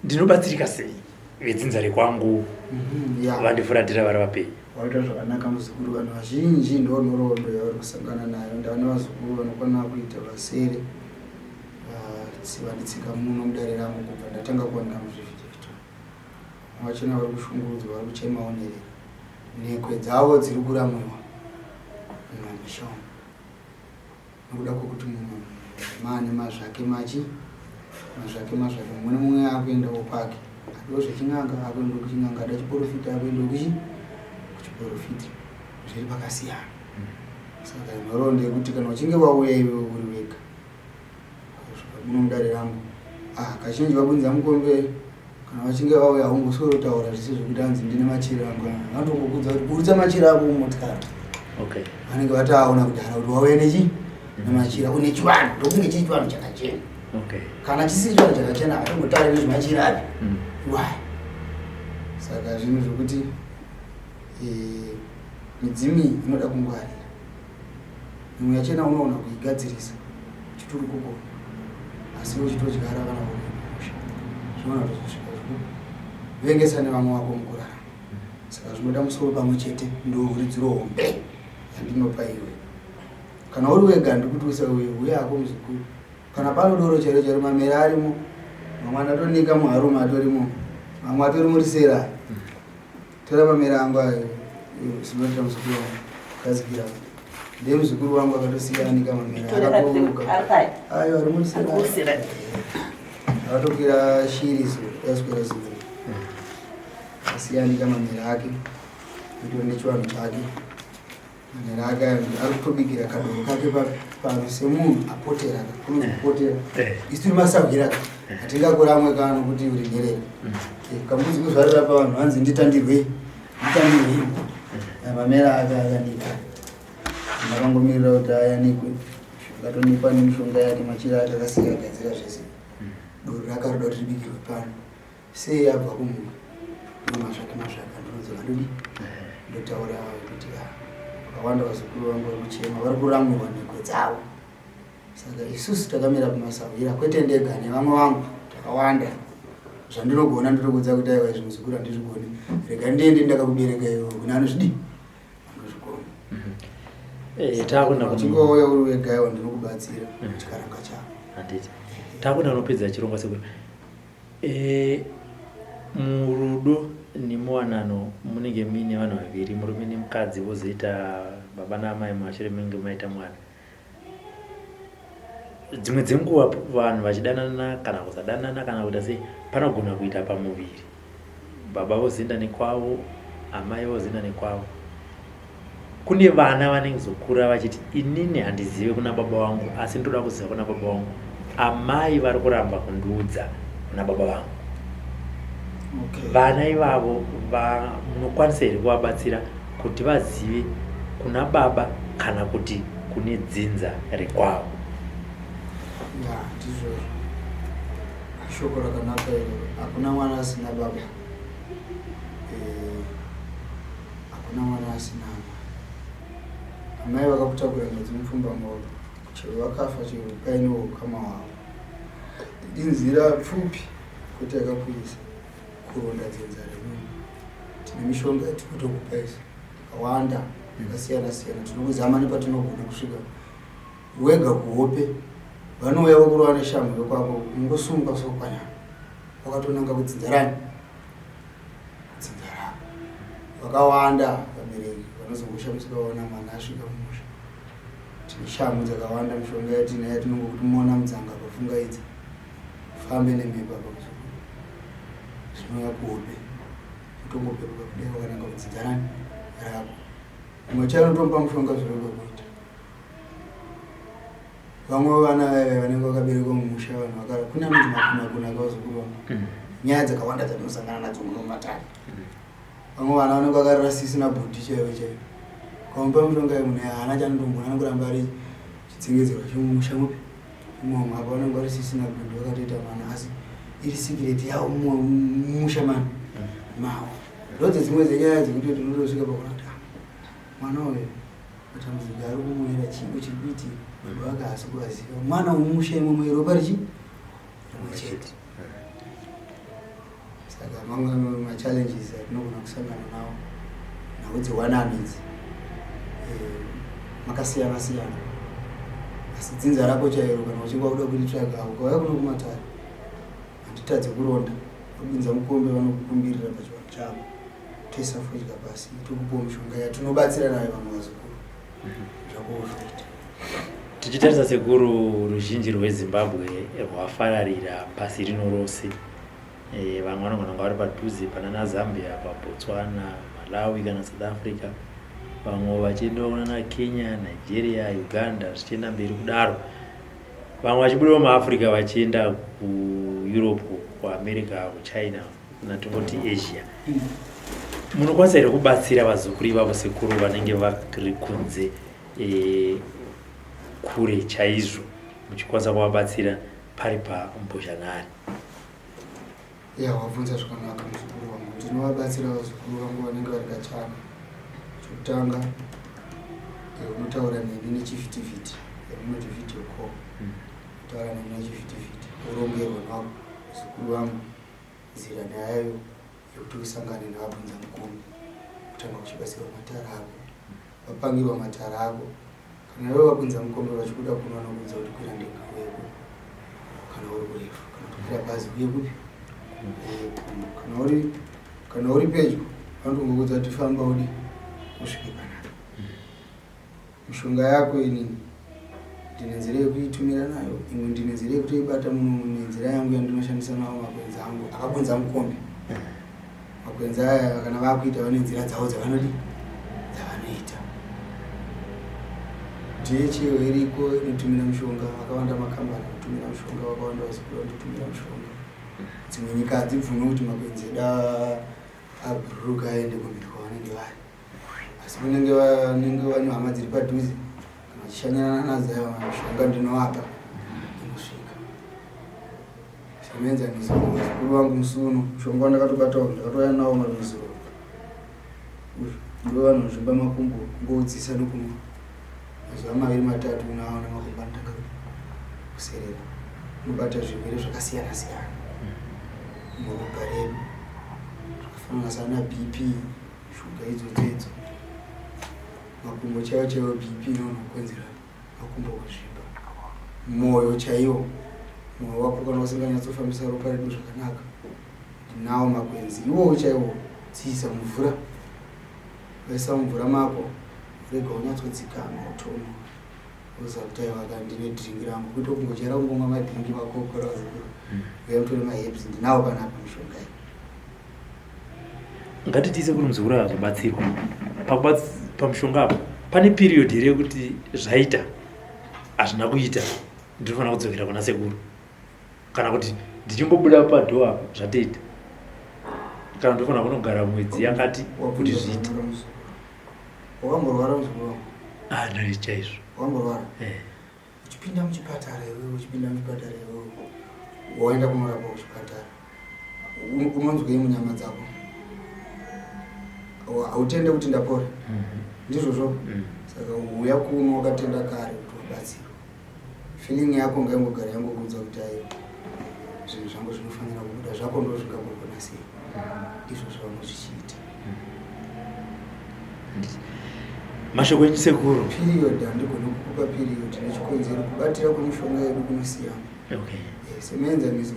ndinobatsirika sei vedzinza rekwangu vandifuratira vari vapenyu. Waita zvakanaka muzukuru, vanhu vazhinji ndo nhoroondo yavari kusangana nayo. Ndane vazukuru vanokwana kuita vasere vanditsika muno mudare rangu kubva ndatanga kuwanika muzvivhitivhiti. Vamwe vachona vari kushungurudzwa, vari kuchemawo nherera. Nhekwe dzavo dziri kuramwiwa mumamisha umu nekuda kwekuti mumwe maane mazvake machi mazvake mazvake, mumwe nemumwe akuendawo kwake, adiwo zvechin'anga akuendawo kuchin'anga, ada chiporofita akuendawo kuchiporofita. Zviri pakasiyana. Saka nhoroondo yekuti kana uchinge wauya iwe uri wega kusvika muno mudare rangu, ah, kazhinji vabunza mukombe kana vachinge vauya haungoswero taura zvese zvekuti hanzi ndine machira angu. Vanotongokudza kuti burutsa machira ako mumotikari. Vanenge vataona kudhara kuti wauya nechi nemachira une chivanhu, ndokunge chiri chivanhu chakachena. Kana chisiri chivanhu chakachena hatongotauri nezvemachira api iwaya. Saka zvinhu zvekuti midzimu iyi inoda kungwarira. Mimwe yachena unoona kuigadzirisa chituri kukona, asi uchitodyara kana kumusha zvinoona kutozosvika zvekuvengesa nevamwe vako mukurarama. Saka zvinoda musoro pamwe chete, ndo huridziro hombe yandinopa iwe. Kana uri wega ndikuti usauye, uye hako muzukuru. Kana pano doro chero chero mamera arimo, mamwe andatonika muharume atorimo, mamwe atori murisera. Tora mamera angu ayo, sinoita muzukuru wangu gadzikira. Ndiye muzukuru wangu akatosiya anika mamera akatomuka. Ayo ari murisera. Akatokwira shiri so, yaswera zuro. Asiya anika mamera ake. Nditori nechivanhu chake. Mamera ake ayo ari kutobikira kadoro kake pano semunhu apotera kunozopotera. Isu tiri masahwira hatingakuramwe kano kuti uri nherera. Kambudzi kuzvarira pavanhu hanzi nditandirwei. Mutambi weimba. Mamera ake akanika. Ndakangomirira kuti ayanikwe. Akatonikwa nemishonga yake machira ake akasiya agadzira zvese. Doro rakaroda kuti ribikirwe pano. Sei abva kumunda? Ndomazvake mazvake andinodzoka ndodi. Ndotaura kuti ah, vakawanda vazukuru vangu vari kuchema vari kuramwirwa nhekwe dzavo. Saka isusu takamira kumasahwira kwete ndega nevamwe vangu takawanda. Zvandinogona ndinokudza kuti aiwa izvi muzukuru handizvigoni. Rega ndiende ndakakubereka iwe kune anozvidii? Anozvigona. Eh, takuenda kuno- Uchinge wauya uri wega iwa ndinokubatsira chikaranga chako. Handiti. Takuenda kunopedza chirongwa sekuru. Eh, murudo nemuwanano munenge muine vanhu vaviri murume nemukadzi vozoita baba naamai mumashure menge maita mwana. Dzimwe dzenguva vanhu vachidanana kana kusadanana kana kuita sei panogona kuita pamuviri. Baba vozoenda nekwavo, amai vozoenda nekwavo. Kune vana vanozokura vachiti inini handizive kuna baba vangu asi ndoda kuziva kuna baba vangu. Amai vari kuramba kundiudza kuna baba vangu. Okay. Vana ivavo munokwanisa here kuvabatsira kuti vazive kuna baba kana kuti kune dzinza rekwavo? Ya, ndizvozvo. Shoko rakanaka iro. Hakuna mwana asina baba. Eh, hakuna mwana asina amai. Amai vakakutakura mwedzi mupfumbamwe chero vakafa chero paine ukama hwavo. Inzira pfupi kwete yakakwirisa kuronda dzinza remunhu. Tine mishonga yatinotokupa isu yakawanda yakasiyana siyana. Tinokuzama nepatinogona kusvika wega kuhope. Vanouya vokurova neshamhu yokwako unongosumuka sokwanyama wakatonanga kudzinza rani dzinza rako. Vakawanda vabereki vanozongoshamisika vaona mwana asvika mumusha. Tine shamhu dzakawanda mishonga yatinayo yatinongokuti mona mudzanga pafungaidza fambe nemhepo apa muzukuru. Zvinouya kuhope utongopepuka kudai wakananga kudzinza rani rako. Mumwe chai unotomupa mushonga zvorega kuita. Vamwe vana vaive vanenge vakaberekwa mumusha vanhu vakara kune anonzi makunakuna akavazukuru vangu. Nyaya dzakawanda dzatinosangana nadzo muno mumatare. Vamwe vana vanenge vakarara sisi nabhudhi chaivo chaivo. Ukamupa mushonga yemunhu haana chaanotombona anokuramba ari chitsengedzerwa chemumusha mupi imomo. Apa vanenge vari sisi nabhudhi vakatoita mwana asi iri sikireti yavo mumusha mani mavo. Ndodzo dzimwe dzenyaya dzekuti tinotosvika pakuona kuti ah, mwana uyu matambudziko ari kumuwira chiiko chiri kuitika baba vake haasi kuvaziva. Mwana wemumusha imomo iropa richi rimwe chete. Saka mamwe machallenges atinogona kusangana nawo nhau dzewanano idzi eh, makasiyana siyana asi dzinza rako chairo kana uchinge wakuda kuritsvaga ukauya kuno kumatare handitadze kuronda vabinza mukombe vanokukumbirira pachivanhu chako toisa fodya pasi tokupawo mishonga yatinobatsira nayo vamwe vazukuru zvako zvoita. Tichitarisa sekuru ruzhinji rweZimbabwe rwafararira pasi rino rose. E, vamwe vanogona kunga vari padhuze panana Zambia, paBotswana, Malawi kana South Africa. Vamwe vachiendawo kunana Kenya, Nigeria, Uganda zvichienda mberi kudaro. Vamwe vachibudawo muAfrica vachienda kuEurope, kuAmerica, kuChina kana tongoti Asia. Munokwanisa here kubatsira vazukuru ivavo sekuru vanenge vari kunze e, kure chaizvo muchikwanisa kuvabatsira pari pambozhanhare? Ya, wabvunza zvakanaka muzukuru wangu. Ndinovabatsira vazukuru vangu vanenge vari kachana. Chokutanga eh, unotaura neni nechivhitivhiti, yamunoti video call. Utaura neni nechivhitivhiti, worongerwa navo vazukuru vangu nzira nayo yekuti usangane navabvunza mukombe kutanga kuchibatsirwa matara ako vapangirwa matara ako kana iwe vabvunza mukombe vachikuda kuno vanokuudza kuti kwira ndege uye kuno kana uri kurefu kana kuti kwira bhazi uye kupi uye kuno kana uri kana uri pedyo vanotongokuudza kuti famba udi usvike panapa mishonga yako inini ndine nzira yekuitumira nayo imwe ndine nzira yekutoibata muno nenzira yangu yandinoshandisa nawo makwenzi angu akabunza mukombe makwenzi aya kana vakuita vane nzira dzavo dzavanodi dzavanoita DHL iriko inotumira mishonga vakawanda makambani anotumira mishonga vakawanda vazukuru vanotumira mishonga dzimwe nyika hadzibvume kuti makwenzi edu Abhururuka aende kumhiri kwavanenge vari. Asi kunenge vanenge vane hama dziri padhuze kana vachishanyirana nadzo, aiwa, mishonga ndinovapa inosvika. Semuenzaniso, vazukuru vangu musi uno mushonga wandakatobatawo ndakatouya nawo maruzuro uyu, ndo vanozvimba makumbo, kungoudzisa nokunwa mazuva 2 3, unaona makumbo anotanga kuserera. Unobata zvirwere zvakasiyana siyana muropa redu zvakafanana sana BP, shuga idzodzo idzo, makumbo chaiwo chaiwo. BP inonokonzera makumbo kuzvimba. Mwoyo chaiwo, mwoyo wako kana usinganyatsofambisa ropa redu zvakanaka, ndinawo makwenzi iwowo chaiwo. Dziisa mumvura, waisa mumvura mako, rega unyatsodzikama, utomwa, uziva kuti aiwa ka ndine drink rangu, kuita kungojaira kungomwa madrink makokora. Vazukuru, uya mutore maherbs, ndinawo panapa mishonga iyi. Ngatitiise kuri muzukuru akazobatsirwa pamushonga apo, pane period here yekuti zvaita, hazvina kuita, ndinofanira kudzokera kuna sekuru, kana kuti ndichingobuda padoor apo zvatoita, kana ndinofanira kunogara mwedzi yakati kuti zviite? Wakamborwara, muzukuru wangu? Ah, ndari chaizvo. Wakamborwara? Eh. Uchipinda muchipatara iwewe, uchipinda muchipatara iwewe, waenda kunorapwa kuchipatara, unonzwei munyama dzako? Hautende kuti ndapora? Ndizvozvo. Saka uya kuno wakatenda kare kuti wabatsirwa. Feeling yako ngaingogara yangokuudza kuti aiwa, zvinhu zvangu zvinofanira kubuda, zvako ndo zvingambogona sei. Ndizvo zvavamwe zvichiita. Mashoko enyu, sekuru. Period handigoni kukupa period nechikonzero kubatira kwemishonga yedu kunosiyana. Semuenzaniso,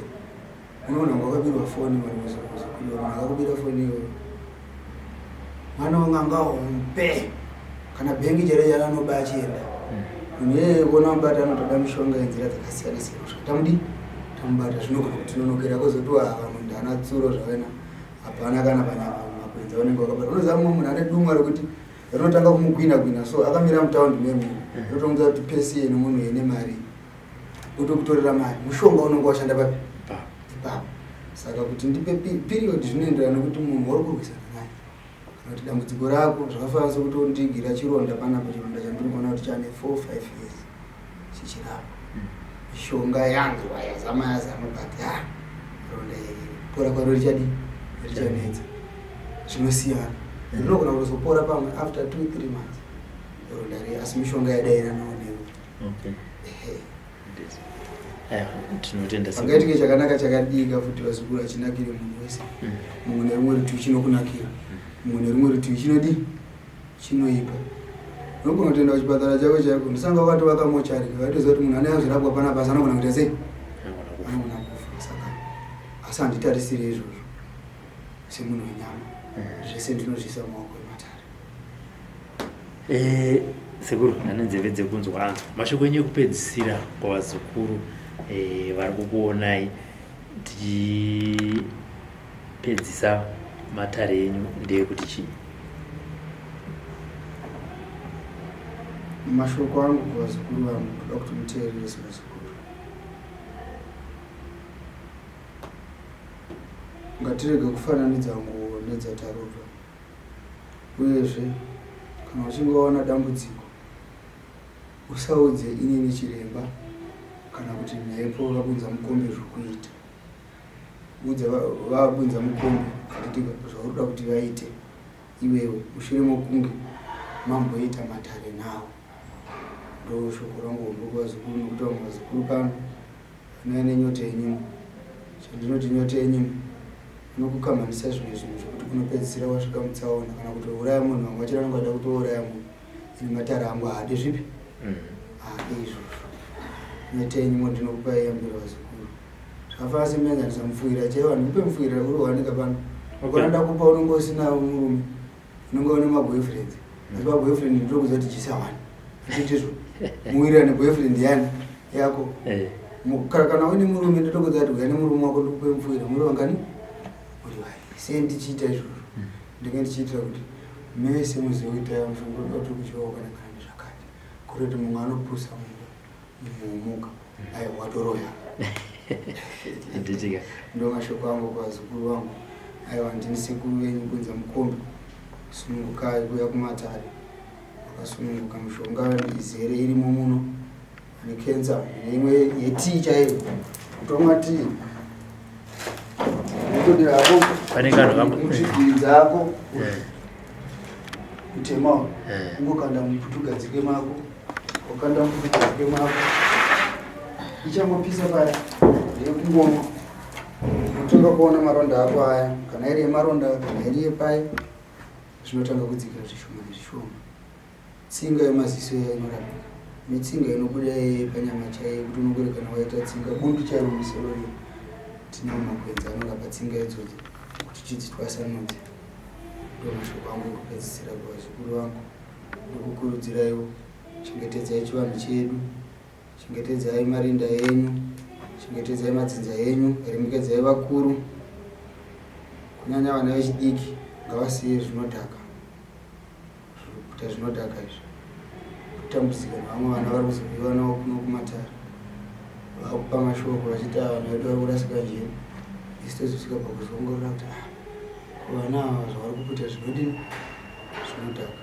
unoona kunge wakabirwa foni, marimuzukuru, munhu akakubira foni iyoyo mwana wanganga hombe, kana bhengi chero charo anoba achienda. Munhu iyeye kuona mubata anotoda mishonga yenzira dzakasiyana siyana kusvika tamudi tamubata. Zvinogona kutinonokera, kwozotiwa vamwe ndana tsuro zvavena, hapana kana panyama makwenzi avanenge vakabata. Unoziva mumwe munhu ane dumwa rekuti rinotanga kumugwina gwina, so akamira mutaundi memo, rinotomuudza kuti pesiye nemunhu ene mari, otokutorera mari. Mushonga unenge washanda papi? Ipapo. Saka kuti ndipe period zvinoenderana nekuti munhu wari kurwisana naye kana kuti dambudziko rako. Zvakafanana sekuti undigira chironda panapa, chironda chandiri kuona kuti chane 4 5 years chichirapwa, mishonga yangu yazama yazama, but ha, ronda iri pora kwaro richadi richanetsa. Zvinosiyana, rinogona kutozopora pamwe after 2 3 months ronda riya, asi mishonga yadairanawo newe. Ehe. Aiwa, tinotenda sekuru. Pangaitike chakanaka chakadika futi, vazukuru, hachinakire munhu wese. Mumwe nerumwe rutivi chinokunakira, mumwe nerumwe rutivi chinodi chinoipa. Unogona kutoenda kuchipatara chako chaiko, ndisanga wakatovaka mochari, vaitoziva kuti munhu ane azvirapwa panapa, asi anogona kuita sei? Anogona kufa. Anogona kufa. Saka asi handitarisiri izvozvo semunhu wenyama. Zvese ndinozviisa mumaoko ematare. Sekuru, ane nzeve dzekunzwa anzwa. Mashoko enyu ekupedzisira kuvazukuru vari kukuonai tichipedzisa matare enyu ndeyekuti chii? Mashoko angu kuvazukuru vangu, ndoda kuti muteerere sevazukuru. Ngatirege kufananidza nguo nedzatarobva. Uyezve kana uchinge waona dambudziko, usaudze inini chiremba kana kuti mhepo vabunza mukombe zvokuita. Udza vabunza mukombe handiti zvauri kuda kuti vaite iwewe mushure mokunge mamboita matare nawo. Ndo shoko rangu hombe kuvazukuru, nokuti vamwe vazukuru pano vanouya nenyota yenyimo. Chandinoti nyota yenyimo, unokukamhanisa zvimwe zvinhu zvekuti unopedzisira wasvika mutsaona kana kutouraya munhu. Vamwe vacho vanenge vada kutouraya munhu. Ini matare angu haadi zvipi? Haadi izvozvo. Nyota yenyimo ndinokupai yambiro, vazukuru. Zvakafanana semuenzaniso, mupfuhwira chaiwo handikupe mupfuhwira uri wanika pano. Ukona ndakupa, unenge usina murume, unenge une maboyfriends, asi paboyfriend ndinokuziva kuti jisa one, handitizvo? Muwirirane boyfriend yani yako. Kana uine murume, ndotokuudza kuti uya nemurume wako, ndikupe mupfuhwira muri vangani? Muri vaviri. Sei ndichiita izvozvo? Ndinge ndichiitira kuti mese muzive kuti aya mushonga unoda kuti kudyiwa wakanangana nezvakati, kutoti mumwe anopusa mumba, mumwe womuka, aiwa, watoroya. Handitika. Ndo mashoko angu kuvazukuru vangu. Aiwa, ndini sekuru venyu Bunza Mukombe. Sunungukai kuuya kumatare. Wakasununguka, mishonga izere irimo muno. Ane kensa neimwe yetii chaiyo. Kutomwa tii. Unotodira hako. Pane kanhu kambo. Mutsvigiri dzako. Kutema. Ungokanda muputugadzike mako. Wakanda muputugadzike mako. Ichangopisa paya. Ndeyekungomwa. Unotanga kuona maronda ako aya, kana iri yemaronda, kana iri yepai, zvinotanga kudzikira zvishoma nezvishoma. Tsinga yemaziso iya inorapika. Netsinga inobuda panyama chaiyo kuti unongori kana waita tsinga bundu chairo musoro riya. Tinawo makwenzi anorapa tsinga idzodzo kuti tidzitwasanudze. Ndo mashoko angu ekupedzisira kuvazukuru vangu. Ndokukurudziraiwo chengetedzai chivanhu chedu. Chengetedzai marinda enyu, chengetedzai madzinza enyu, remekedzai vakuru, kunyanya vana vechidiki ngavasiye zvinodhaka, kuita zvinodhaka izvi. Kutambudzika nevamwe vana vari kuzoviwa navo kuno kumatare, vakupa mashoko vachiti ava vana vedu vari kurasika njere. Isu tozosvika pakuzoongorora kuti ah, ko vana ava zvavari kuputa zvinodini, zvinodhaka.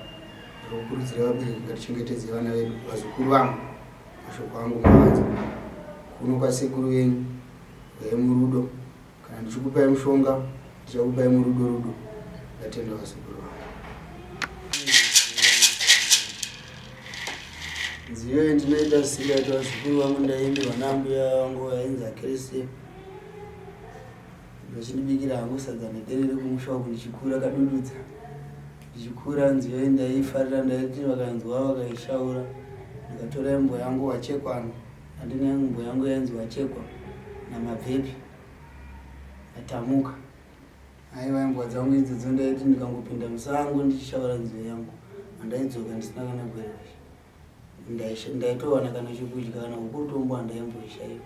Ndinokurudzira vabereki ngatichengetedze vana vedu, vazukuru vangu. Mashoko angu mavanza kuno kwasekuru venyu, uyai murudo. Kana ndichikupai mushonga, ndichakupai murudo rudo. Ndatenda vazukuru vangu. Nziyo yandinoita singaita vazukuru vangu ndaiimbirwa naambuya vangu vainzi Akerese vachindibikira hangu sadza nederere kumusha uku ndichikura kadududza. Ndichikura nziyo iyi ndaiifarira ndaiti vakainzwa vakaishaura ndikatora imbwa yangu wachekwa andina imbwa yangu yainzi wachekwa namabvepi atamuka aiwa imbwa dzangu idzodzo ndaiti ndikangopinda musango ndichishaura nziyo yangu andaidzoka ndisina kana gwereresha ndaitowana kana chekudya kana huku rutombo handaimboishaiwa.